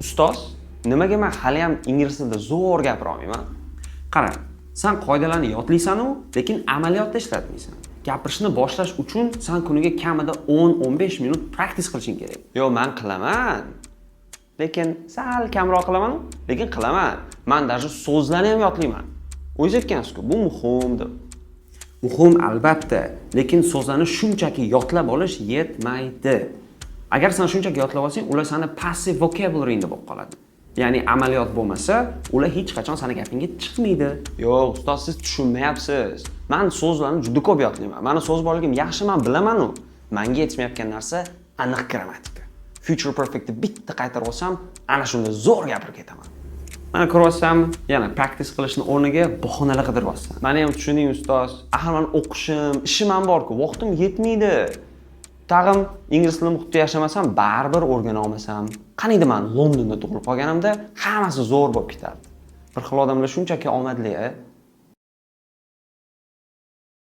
Ustoz, nimaga man haliyam ingliz tilida zo'r gapira olmayman? Qara, san qoidalarni yodlaysan-u, lekin amaliyotda ishlatmaysan. Gapirishni boshlash uchun san kuniga kamida 10-15 minut practice qilishing kerak. Yo'q, man qilaman. Lekin sal kamroq qilaman, lekin qilaman. Man даже so'zlarni ham yodlayman. O'zingiz aytgansiz-ku, bu muhim deb. Muhim albatta, lekin so'zlarni shunchaki yodlab olish yetmaydi. Agar sen shunchaki yodlab olsang, ular sani passive vocabularyingda bo'lib qoladi. Ya'ni amaliyot bo'lmasa, ular hech qachon sani gapingga chiqmaydi. Yo'q, ustoz, siz tushunmayapsiz. Man so'zlarni juda ko'p yodlayman. Mani so'z boyligim yaxshi, man bilaman-u. Manga yetishmayotgan narsa aniq grammatika. Future perfectni bitta qaytarib olsam, ana shunda zo'r gapirib ketaman. Mana ko'ryapsanmi? Yana practice qilishni o'rniga bahonalar qidiryapsan. Mani ham tushuning, ustoz. Axir mani o'qishim, ishim ham bor-ku, vaqtim yetmaydi. Tag'in ingliz tilini muhitda yashamasam, baribir o'rgana olmasam. Qaniydi man Londonda tug'ilib qolganimda hammasi zo'r bo'lib ketardi. Bir xil odamlar shunchaki omadli,